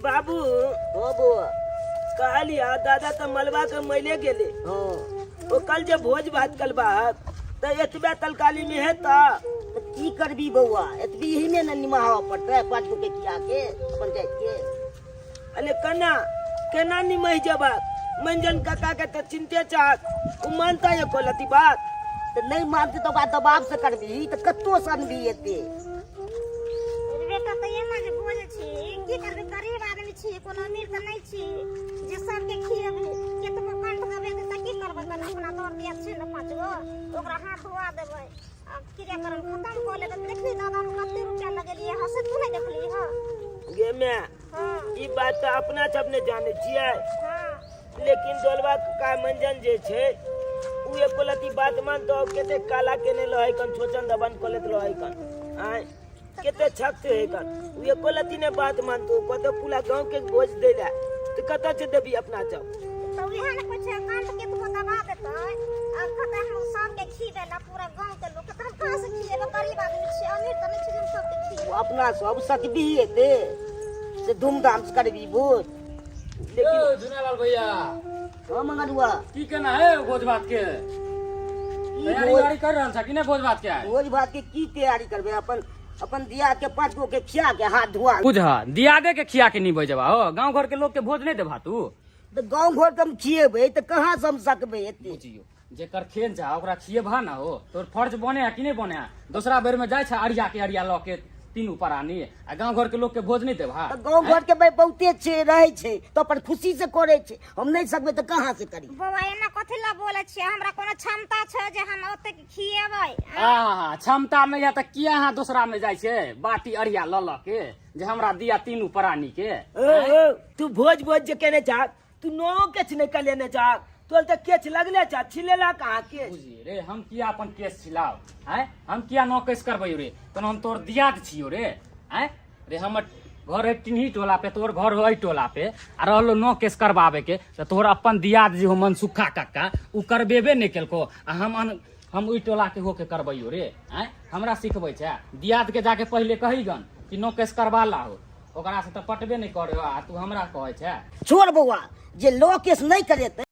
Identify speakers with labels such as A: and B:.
A: बाबू।
B: हो बौआ।
A: कहलिया दादा तऽ मलबा के मैले गेले।
B: हाँ।
A: ओ कल जे भोज भात कलबा तऽ एतबे तलकाली में हेता।
B: तऽ की करबी बौआ, एतबी ही में ने निमाहऽ पड़तै 5 गो के खिया के अपन जाइत के।
A: अरे केना केना निमहि जेबा, मंजन काका के तऽ चिंते चाहत, ओ मानता एको लती बात?
B: तऽ नहि मानतै तऽ ओकरा दबाव से करबी तऽ कत्तो से अनबी एते।
C: बेटा तऽ एना जे बोलै छी, की करबै, गरीब आदमी छी, कोनो अमीर तऽ नहि छी जे सबके खिएबै। केतबो कंठ दबेतै तऽ की करबै? तनि अपना दर दिया छै ने 5 गो, ओकरा हाथ धोआ देबै आ क्रियाक्रम खतम कऽ लेबै। देखली दादा, हम कते रुपया लगेलियै हँ, से तू नहि देखली हँ?
A: गे माय।
C: हँ।
A: ई बात तऽ अपना सब ने जानै छियै।
C: हँ।
A: लेकिन डोलबा का मंजन जे छै उ एको लती बात मानतो? कते काला केने रहै कन, छोचन दबन कलेत रहै कन, आय कते छक है कन, उ एको लती ने बात मानतो। कते पूरा गांव के भोज दे ला तऽ कतऽ से देबी अपना सब?
C: तऽ उएह ने कहै छै, कंठ केतबो दबा देतै आ कहतै हम सबके खिबै ला पूरा गाँव के लोक, तऽ हम कहाँ से खिएबै? गरीब आदमी छियै, अमीर तऽ नहि छियै जे हम सबके खिएबै।
B: अपना सब सकबी एते से धूमधाम से करबी भोज।
A: लेकिन
D: यौ झुनालाल भैया।
B: हाँ मंगलुआ।
D: की केना है भोज भात के
B: की
D: तैयारी
B: भोज?
D: उयारी कर रहल छ कि नहि भोज भात के आइ?
B: भोज भात के की तैयारी करबै, अपन अपन दिया के 5 गो के खिया के हाथ धोआ।
D: बुझ दियादे के खिया के नहीं बजबा हो, गांव घर के लोग के भोज नहीं देबा तू?
B: तऽ गाँव घर के हम खिएबै तऽ कहाँ से हम सकबै एते?
D: बुझियो जेकर खेन छा ओकरा खिएबा ना हो, तोर फर्ज बने है कि नहीं बने है? दोसरा बेर में जाय छा अरिया के अरिया ल के तीनू प्राणी आ गांव घर के लोग के भोज नहीं देबा?
B: तऽ गाँव घर के भाई बहुते छै रहै छै तऽ अपन खुशी से करै छै, हम नहि सकबै तऽ कहाँ से करी?
C: बौआ, एना कथी लए बोलै छियै? हमरा कोनो क्षमता छै जे हम ओतेक खिएबै?
D: आ क्षमता में या तऽ किया अहाँ दोसरा में जाय छै बाटी अरिया ल ल के जे हमरा दिया तीनू प्राणी के?
A: ओ ओ तू भोज भोज जे केने चाह, तू नो केच नहीं कर लेने चाह, तोल तऽ केच लगले चाह, छिलेला कहाँ केच?
D: बुझिए रे, हम किया अपन केस छिलाव आय, हम किया नो केस करबै रे? तोन हम तोर दियाद छियो रे। आय रे, हमर घर है टिन्ही टोला पे, तोर घर हो टोला पे आ रहलो नो केस करबावे के, तऽ तोहर अपन दियाद जे हो मनसुखा कक्का उ करबेबे नहि केलको आ हम ओहि टोला के होके करबैयो रे? आय हमरा सिखबै छै? दियाद के जाके पहिले कही गन कि नो केस करबा ला हो, ओकरा से तऽ पटबे नहि करे आ तू हमरा कहै छै।
B: छोड़ बौआ, जे लो केस नहि करेतै।